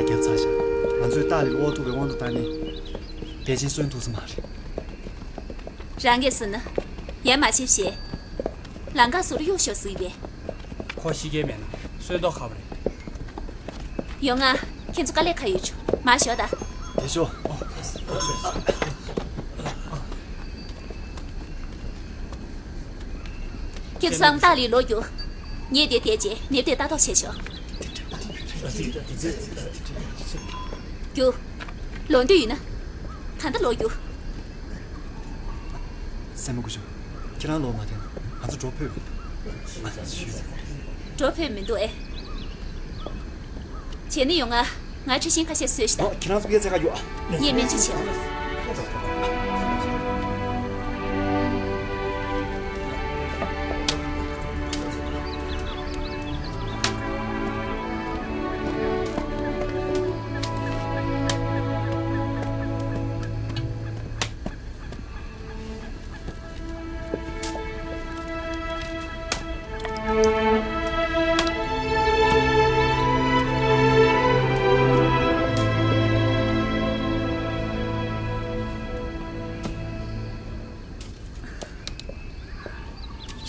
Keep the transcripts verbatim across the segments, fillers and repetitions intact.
རྒྱབ་ཚར་བཞག་ང་ཚོས་ཏཱ་ལའི་དབང་ཐུབ་པའི་དབང་དུ་བཏང་ནས། ཕལ་ཆེར་གསོན་ཐུབ་ས་མ་རེད། རང་གིས་ཟིན་ན། ཡར་མ་ཕྱིན་བྱས། ལམ་ཁ་ཟུར་གཡུག་ཤོག་ཟིག་པས། ཁོ་ཤི་གི་མེད་ན་གསོན་མདོག་ཁ་པོ་རེད། ཡོང་ང་། ཁྱེད་ཚོ་དཀའ་ལས་ཁག་ཡོད་ཆོག་མར་ཤོག་ད། དེ་ཤོག་ཁྱེད་ཚང་ཏཱ་ལའི་ལོག་རྒྱུགས། ངས་དེ་བལྟས་རྗེས་ནེབ་དེ་ལྟ་རྟོག་བྱས་ཆོག་རྒྱུགས། ལོག་འདོད་ཡོད་ན། ད་ལྟ་ལོག་རྒྱུགས། སྲས་མོ་སྐུ་ཞབས། ཁྱེད་རང་ལོག་མ་ཐེངས་ང་ཚོ་འགྲོ་ཕོད། འགྲོ་ཕོད་མི་འདུག་ཨེ། བྱས་ན་ཡོང་ང་། ང་འཁྲི་ཤིང་ཁ་ཤས་བཟོས་ཤིག་ད། ཨོ། ཁྱེད་རང་ཚོ་སྐད་ཆ་ག་ཡོད། ངས་སྨན་བཅོས་བྱེད།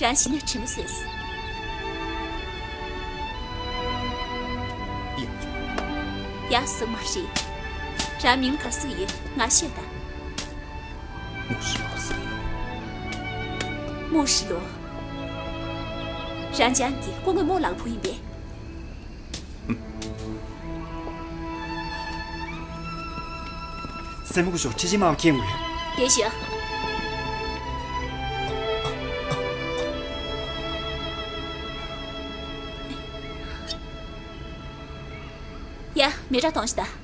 རང་གཞི་ནས་དྲིན་མོ་གཟོས། ཡག་སོང་མ་རེད། རང་མིང་ག་ཟེར་ཡོད་ང་ཤོད་ད། 牧师老师。 牧师ལོ། རང་ཅང་གི་སྐུ་ངོ་མོ་ལགས་བུ་ཡིན་པས། སྲས་མོ་སྐུ་ཞབས། འཁྲི་ཤིང་དམར་པོ་མཁྱེན་དགོས། དེ་ཞུ། ཡ། མེ་སྲེག་གཏོང་ཤིག་ད།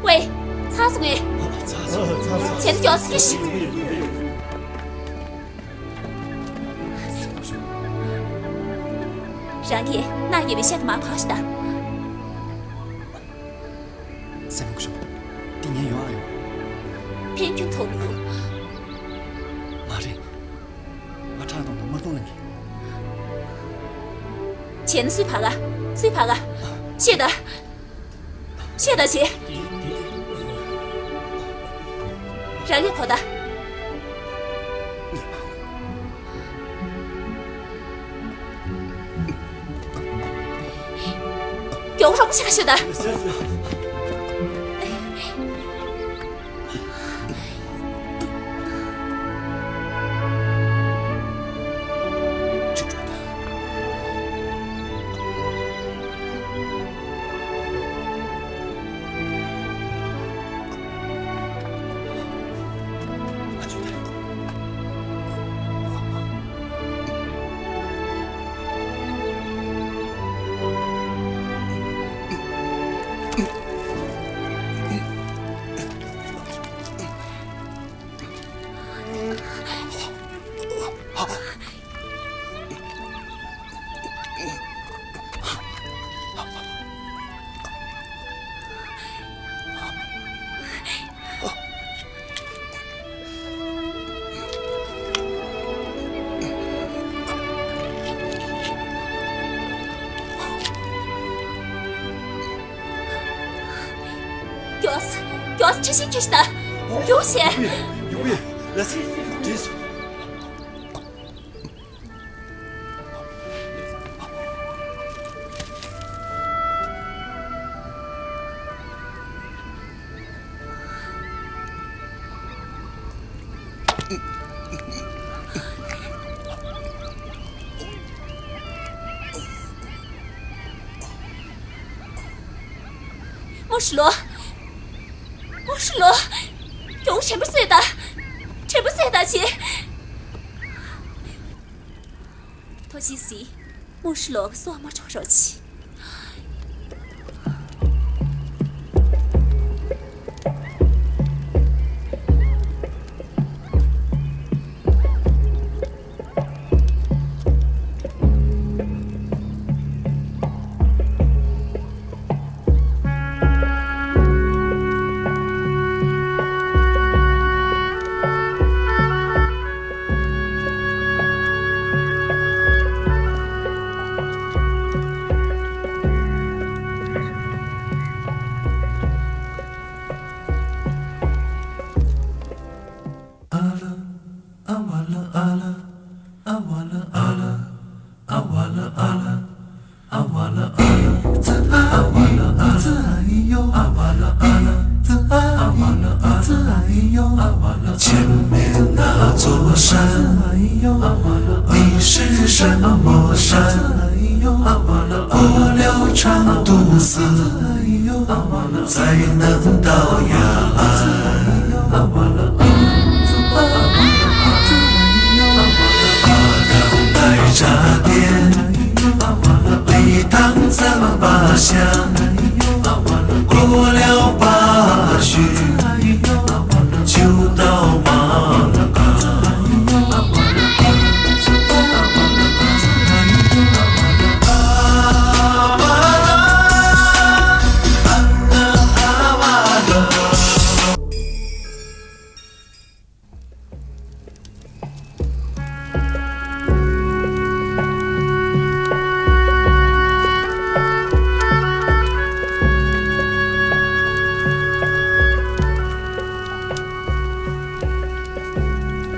ཝེ། ཚར་སོང་ངས། ཚར་སོང་། བྱས་ན་མགྱོགས་སེ་ཤོག་རང་གིས་ནག་ཉེས་པའི་ཤ་དེ་མར་ཕབ་ཤིག་ད། སྲས་མོ་སྐུ་ཞབས། འདི་ངས་ཡོང་ཨ་ཡོང་། ཕན་ཁྱོན་ཐོགས་མི་འདུག་མ་རེད། ང་ཁྲག་གཏོང་དང་དམར་གཏོང་གླེང་གི། བྱས་ན་སུས་ཕབ་ག་སུས་ཕབ་ག་ཤོད་ད། ཤོད་ད་བྱས། རང་གིས་གོ་ད། མགྱོགས་རོགས་ཤིག་ཤོད་ད། མགྱོགས། མགྱོགས། འཁྲི་ཤིང་འཁྲི་ཤིག་ད། མགྱོགས་བྱས། ཡོང་གི་ཡོད། ལགས་སེ། བྲིས་སོང་། མོ་ཧྲི་ལོ། མོ་ཧྲི་ལོ། མགྱོགས་དྲན་པ་གསོས་དང་། དྲན་པ་གསོས་དང་བྱེད། ཐུགས་རྗེ་གཟིགས། མོ་ཧྲི་ལོ་གི་སྲོག་མ་འཕྲོག་རོགས་གྱིས། 前面那座山，你是什么山？五六长途寺，才能到雅安。阿当白茶店，北塘糌粑香，过了巴榆，就到马拉嘎。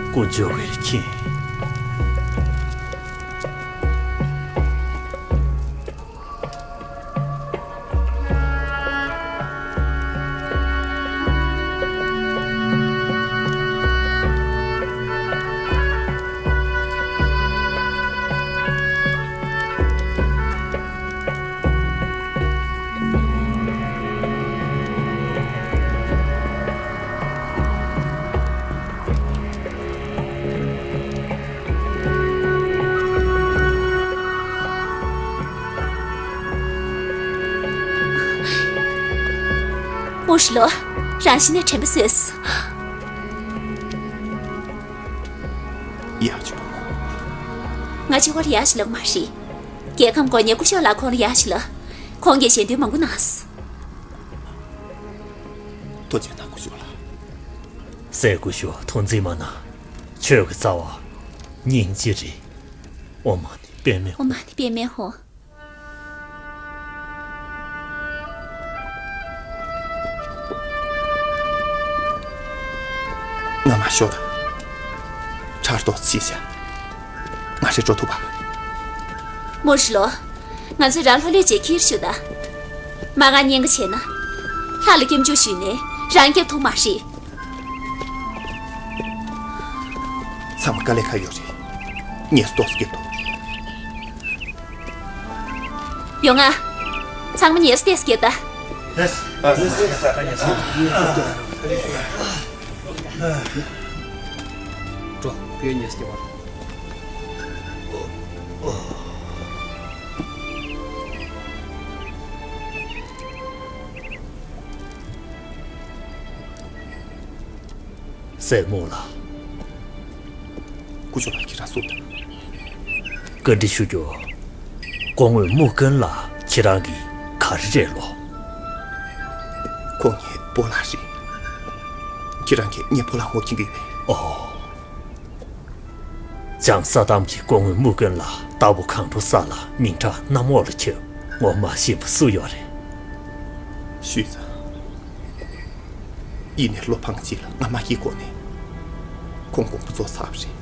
དཀོན་མཆོག་གི་མཁྱེན། མོ་ཧྲི་ལོ། རང་གཞི་ནས་དྲན་པ་གསོས་སོང་། ཡ་ཆུ། ང་གཅིག་པོར་ཡ་ཆུ་ལབ་མ་རེད། རྒྱལ་ཁམས་དགོན་གཉེར་སྐུ་ཞབས་ལགས་ཁོང་ལ་ཡ་ཆུ་ལབ། ཁོང་གིས་ཞལ་འདོན་མང་པོ་གནང་སོང་། ཐུགས་རྗེ་གནང་སྐུ་ཞབས་ལགས། སྲས་སྐུ་ཞབས་ཐུགས་འཛེམ་མ་གནང་། ཆོས་ཀྱི་རྩ་བ་སྙིང་རྗེ་རེད། ཨོཾ་མ་ཎི་པདྨེ། ཨོཾ་མ་ཎི་པདྨེ་ཧཱུྃ། ང་མ་ཤོག་དང་། ཕྲག་དོག་ཅི་བྱ། ང་རེ་འགྲོ་ཐུབ་པ། མོ་ཧྲི་ལོ། ང་ཚོས་རང་ལྷོད་ལྷོད་བྱས་ཁྱེར་ཞུ་ད། མ་ང་གཉེན་ཁ་བྱས་ན། ལྷ་ལ་སྐྱབས་འཇུག་ཞུས་ནས་རང་སྐྱབས་ཐུབ་མ་རེད། ཚང་མ་དཀའ་ལས་ཁག་ཡོད་རེད། ངལ་གསོ་ཏོག་ཙམ་རྒྱབ་དང་། ཡོང་ང་། ཚང་མ་ངལ་གསོ་ཏོག་ཙམ་རྒྱབ་ད། འགྲོ། ཁོའི་ངལ་གསོ་རྒྱབ་པ། སྲས་མོ་ལགས། སྐུ་ཞབས་ལགས། ཁྱེད་རང་གསུངས་དང་། བཀའ་འདྲི་ཞུ་རྒྱུ། སྐུ་ངོ་དམུ་དགོན་ལགས་ཁྱེད་རང་གི་ག་རེ་རེད་ལོ། ཁོང་ངའི་སྤོ་ལགས་རེད། ཁྱེད་རང་གིས་ངའི་སྤོ་ལགས་ངོ་མཁྱེན་གྱི་ཡོད་པས། ཨོ། བྱང་ས་ཐམ་གྱི་སྐུ་ངོ་དམུ་དགོན་ལགས་རྟ་ཕོ་གང་འགྲོ་ས་ལ་མིང་གྲགས་གནམ་འོག་ལ་ཁྱབ། ངོ་མ་ཤེས་པ་སུ་ཡོད་རེད། ཞུས་ཙང་། ཡིན་ནའི་བློ་ཕངས་ཅིག་ལ་ང་མ་ཡི་སྒོ་ནས་ཁོང་དགོངས་པ་རྫོགས་ཚར་བ་རེད།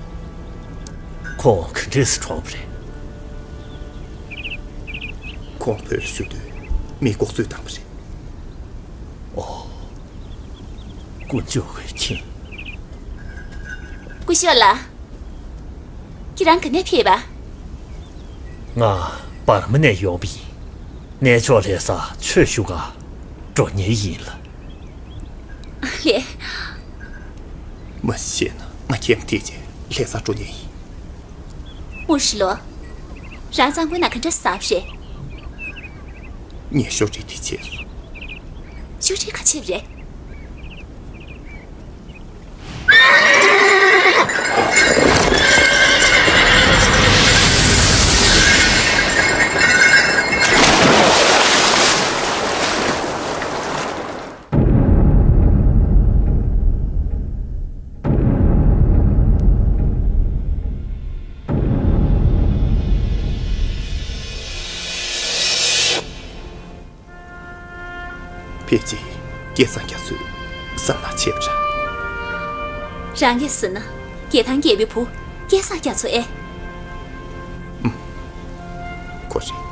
ཁོང་ག་འདྲས་སུ་གྲོངས་པ་རེད། ཁོང་བོད་ལ་བཞུགས་དུས་མི་ལྐོག་གསོད་བཏང་བ་རེད། ཨོ། དཀོན་མཆོག་གིས་མཁྱེན། སྐུ་ཞབས་ལགས། ཁྱེད་རང་ག་ནས་ཕེབས་པ། ང་འབར་མ་ནས་ཡོང་པ་ཡིན། གནས་མཆོག་ལྷ་སར་ཆོས་ཞུ་ག་འགྲོ་མཁན་ཡིན་ལགས། ལགས། མ་གཞི་བཤད་ན་ང་ཁྱིམ་དེ་བྱས་ལྷ་སར་འགྲོ་མཁན་ཡིན། དམུ་ཧྲི་ལོ། རང་གཙང་པོའི་ནང་ག་འདྲ་ཟ་བ་རེད། ངས་ཤོག་དྲིལ་དེ་བྱས་སོང་། ཤོག་དྲིལ་ག་བྱས་པ་རེད། ཕལ་ཆེར་སྐལ་བཟང་རྒྱ་མཚོས་བསམ་ན་ཆེ་བ་འདྲ། རང་གིས་ཟེར་ན་རྒྱལ་ཐང་རྒྱལ་པོའི་བུ་སྐལ་བཟང་རྒྱ་མཚོ་ཨེ། ཁོ་རེད།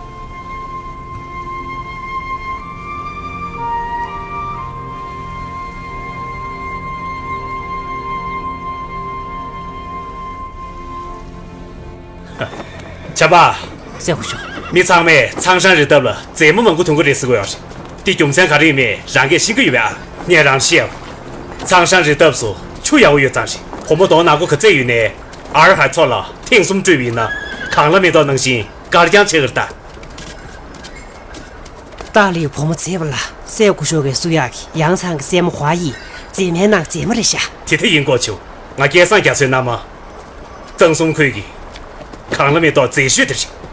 ཆབ་པ། སྲས་སྐུ་ཞབས། མི་ཚང་མས་ཚང་ཧྲང་རི་འདབས་ལ་མཛེས་མ་མང་པོ་མཐོང་གི་རེད་ཟེར་གི་ཡོད་རེད། དེ་རྒྱུ་མཚན་ག་རེ་ཡིན་མིན་རང་གིས་ཤེས་ཀྱི་ཡོད་པས་ཨ། ངས་རང་བཤད་ཨ། ཚང་ཧྲང་རི་འདབས་སུ་ཆུ་ཡག་པོ་ཡོད་ཙང་རེད། བུ་མོ་དོ་ནག་པོ་ག་ཚད་ཡོད་ནའི་ཨར་ཧའེ་མཚོ་ལ་ཐེངས་གསུམ་བཀྲུས་པ་ཡིན་ན་གངས་ལ་མེ་ཏོག་ནང་བཞིན་དཀར་རྐྱང་ཆགས་ཀྱི་རེད་ད། ཏཱ་ལའི་བུ་མོ་མཛེས་པ་ལ་སྲས་སྐུ་ཞབས་ཀྱིས་བསུ་ཡག་གི་ཡང་ཚང་གི་སྲས་མོ་ཧྭ་ཡི་མཛེས་མའི་ནང་མཛེས་མ་རེད་ཤག་དེ་ད་ཡིན་གོ་ཆུ། ང་སྐལ་བཟང་རྒྱ་མཚོའི་མནའ་མ། གཙང་གསུམ་ཁུལ་གྱི་གངས་ལ་མེ་ཏོག་མཛེས་ཤོས་དེ་རེད།